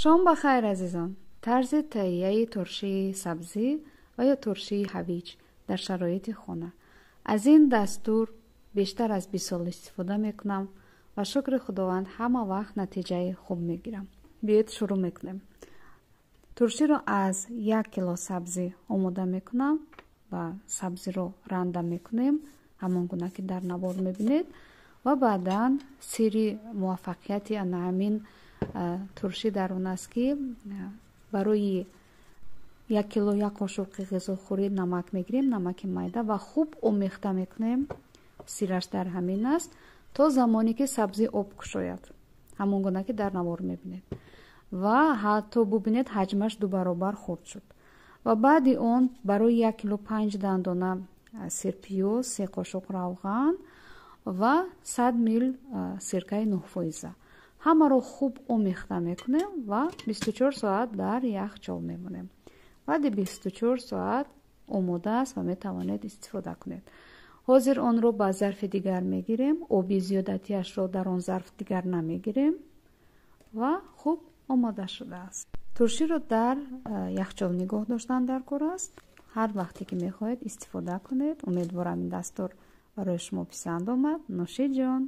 Шом ба хайр, азизон. Тарзи таҳияи туршии сабзӣ ва ё туршии ҳавиҷ дар шароити хона. Аз ин дастур бештар аз 20 сол истифода мекунам ва шукри Худованд, ҳама вақт натиҷаи хуб мегирам. Биёед, шурӯъ мекунем. Турширо аз 1 кило сабзӣ омода мекунам ва сабзиро ранда мекунем, ҳамон гуна ки дар навор мебинед. Ва баъдан сирри муваффақияти ана ҳамин туршӣ дар он аст, ки барои 1 кило як қошуқи ғизохӯрӣ намак мегирем, намаки майда, ва хуб омехта мекунем. Сираш дар ҳамин аст, то замоне ки сабзӣ об кушояд, ҳамон гуна ки дар навор мебинед. Ва ҳатто бубинед, ҳаҷмаш ду баробар хурд шуд. Ва баъди он барои 1 кило панҷ дандона сирпиёз, се қошуқ равған ва 100 мил сиркаи 9-фоиза, ҳамаро хуб омехта мекунем ва 24 соат дар яхчол мемонем. Баъди 24 соат омода аст ва метавонед истифода кунед. Ҳозир онро ба зарфи дигар мегирем, оби зиёдатиашро дар он зарф дигар намегирем ва хуб омода шудааст. Турширо дар яхчол нигоҳ доштан дар кор аст. Ҳар вақте ки мехоҳед, истифода кунед. Умедворам, ин дастур барои шумо писанд омад. Нӯши ҷон.